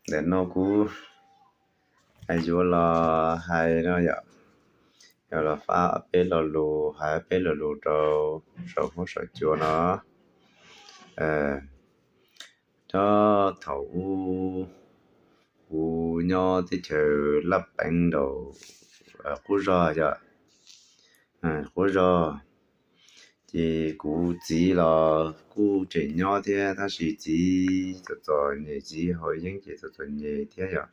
Ntawm no kuv yuav los hais no yom, yuav los fab peb lo lus, hais peb lo lus rau saum huab saum cua no. Nyob thaum ub kuv nyob teb chaws Laj Peev nraum qub zog yom, qub zog. Ces kuv txiv los kuj tseem nyob thiab, tab sis txiv txom txom nyem, txiv haus yeeb ces txom txom nyem thiab yom.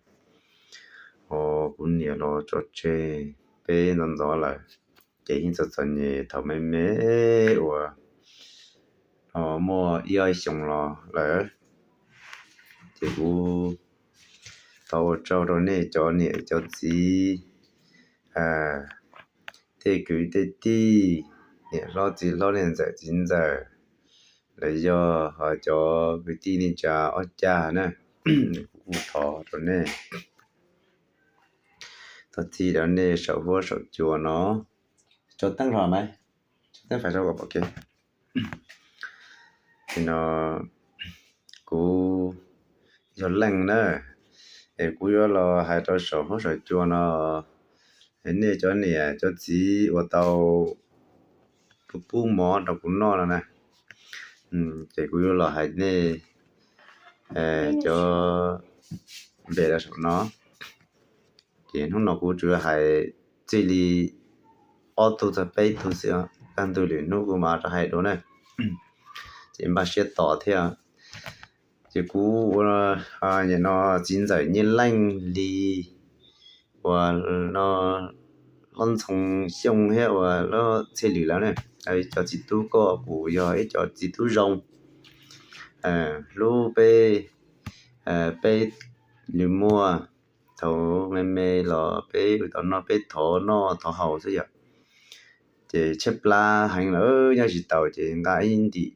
Ho kuv niam los tso tseg peb ntxov ntxov lawm, ces yeej txom txom nyem thaum me me uas muaj ib ob xyoos los lawm. Ces kuv thov ua tsaug rau nej cov niam cov txiv, tej kwv tej tij, niam hlob txiv hlob, niam ntxawm txiv ntxawm, los yog ho cov kwv tij neej tsa ob cag na, kuv kuj thov rau nej, thov txim rau nej saum huab saum cua no. Tso teeb los mas, tso teeb fais rau kom pom kev. Ces no kuv yog Leej na, es kuv yuav los hais rau saum huab saum cua no, nej cov niam cov txiv uas tau pub mov rau kuv noj no na, ces kuv yuav los hais nej cov npe rau saum no. Ces hnub no kuv tsuas hais txij li ob tug txog peb tug xwb, kaj ntug lwm hnub kuv mam rov hais dua na. Ces npaj siab tos thiab. Ces kuv ua, nim no txiv ntxawm Nyiaj Leej li uas no Hlob Ntxhoo Xyooj thiab uas Hlob Txhiaj Lwm lawv ne, cov txiv tub ko kuj yog ib co txiv tub zoo, hlub peb, peb lus muag, thaum me me los peb ua tau noj peb thov noj thov haus xwb yom. Ces tshaib plab heev lawm nyob tsis taus ces nqa ib ntim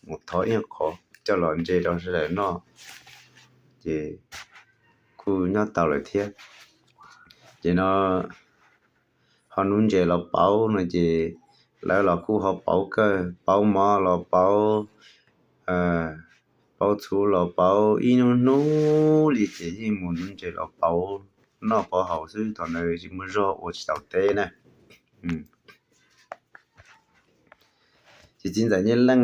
mus thov ib qho coj los ntse rau sawv daws noj, ces kuj nyob tau lawm thiab. Ces no ho nuv ntses los pauv no ces lawv los kuj ho pauv kawg, pauv mov los pauv, pauv txhuv los pauv, ib hnub hnub li ces yeej mus nuv ntses los pauv noj pauv haus xwb, thaum ntawd tsis muaj zog ua tsis tau teb na. Ces txiv ntxawm Nyiaj Leej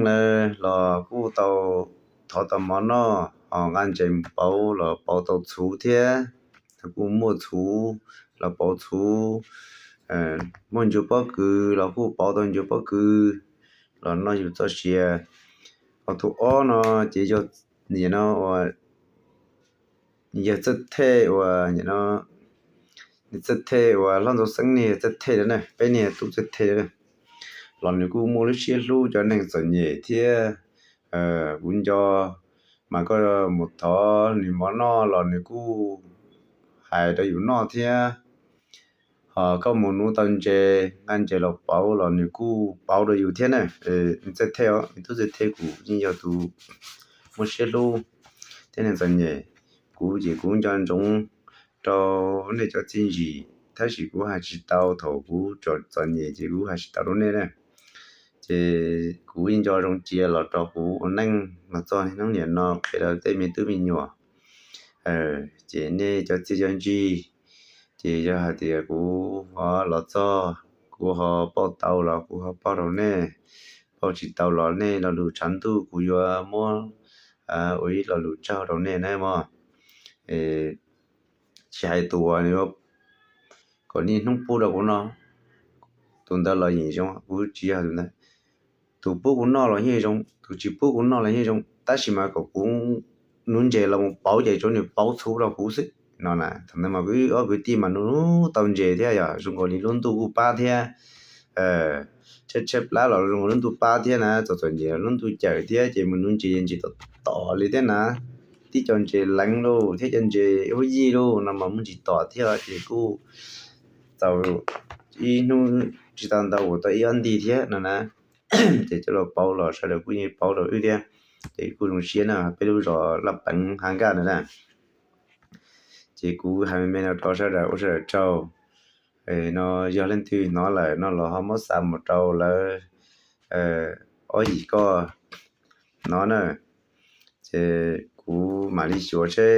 lawv los kuj tau thov tau mov noj, nqa ntses pauv los pauv tau txhuv thiab, kuj muaj txhuv los pauv txhuv, muaj ncuav pob kws los kuj pauv tau ncuav pob kws los noj yus txoj sia. Ho tus ob no ces yog, nim no uas yawg Txawj Thej uas, nim no, Txawj Thej uas Hlob Ntxoov Xeeb niag Txawj Thej lawm na, peb niag tub Txawj Thej lawm, los nws kuj muaj lub siab hlub cov neeg txom nyem thiab. Kuv nco mas koj mus thov nws mov noj los nws kuj hais rau yus noj thiab. Ho koj mus nuv tau ntses, nqa ntses los pauv los nws kuj pauv rau yus thiab na. Txawj Thej, tub Txawj Thej kuj yeej yog tus muaj siab hlub thiab neeg txom nyem. Kuv ces kuv nco ntsoov rau nej cov txiaj ntsim, tab sis kuv hais tsis tau, thaum kuv tseem txom nyem ces kuv hais tsis tau rau nej na. Ces kuv yeej nco zoo cia los rau kuv ua neej los txog hnub niam no qhia rau tej me tub me nyuam. Ces nej cov txiaj cov ntsig, ces yog hais tias kuv ho los txog, kuv ho pauj tau los kuv ho pauj rau nej, pauj tsis tau los nej lo lus tshav ntuj kuv yuav muab ua ib lo lus tsaug rau nej na mog. Tsis hais tus uas kom niaj hnub pub rau kuv no, tus ntawd los yeej zoo, kuv tsis yog tus ntawd. Tus pub kuv noj los yeej zoo, tus tsis pub kuv noj los yeej zoo, tab sis mas kom kuv nuv ntses los mus pauv ces tsuav nws pauv txhuv rau kuv xwb no na. Thaum ntawd mas kuv ob kwv tij mas nuv tau ntses thiab yog zoo nkaus li lub ntuj kuj pab thiab. Tshaib tshaib plab los zoo nkaus lub ntuj pab thiab na, txom txom nyem lub ntuj cawm thiab, ces mus nuv ntses ntses tom tom li thiab na. Tib co ntses leev lauj thiab co ntses huab yij lauj no mas muaj ntsis tom thiab ces kuj txaus ib hnub tsis tau ntau ua tau ib ob nti thiab no na. Ces coj los pauv los sawv daws kuj yeej pauv rau wb thiab, ces kuj zoo siab na, peb lub zos Laj Peev Ha Nkaj ntawd na. Ces kuv hais me me no rau sawv daws ua sawv daws tsaug. No yog leej twg hnov lawm no los ho muab xa mus rau lawv ob yim koj hnov na. Ces kuv mam li xyuas seb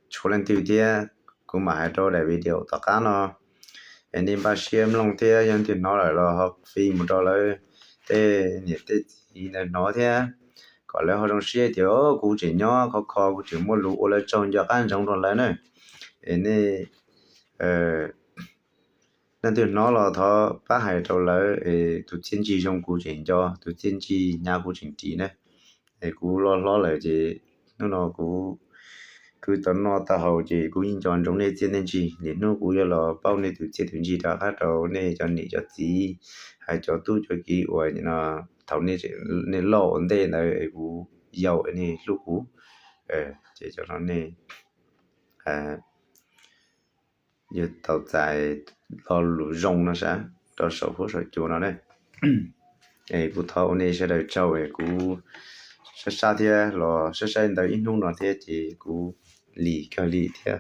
tshuav leej twg thiab kuv mam hais rau daim video tom qab no. Es nej npaj siab mloog thiab, yog leej twg hnov lawm los ho fij mus rau lawv tej niam tej txiv ntawd hnov thiab, kom lawv ho zoo siab tias kuv tseem nyob khov kho, kuv tseem muaj lus ua lawv tsaug nco qab ntsoov rau lawv na. Es nej leej twg hnov los thov pab hais rau lawv es tus txiaj ntsig zoo kuv tseem nco, tus txiaj ntsig hnyav kuv tseem ris na. Es kuv loj hlob lawm ces hnub no kuv kwv tau noj tau haus ces kuv yeej nco ntsoov nej txiaj nej ntsig. Niaj hnub kuv yuav los pauj nej tus txiaj tus ntsig rov qab rau nej cov niam cov txiv, hais cov tub cov kiv uas thaum nej loj ua ntej ntawd es kuv yau nej hlub kuv. Ces cov no nej yuav tau txais lo lus zoo no sav rau saum huab saum cua no ne. Es kuv thov ua nej sawv daws tsaug es kuv sab sab thiab los sab sab ntawd ib hnub no thiab ces kuv lim kawg li thiab.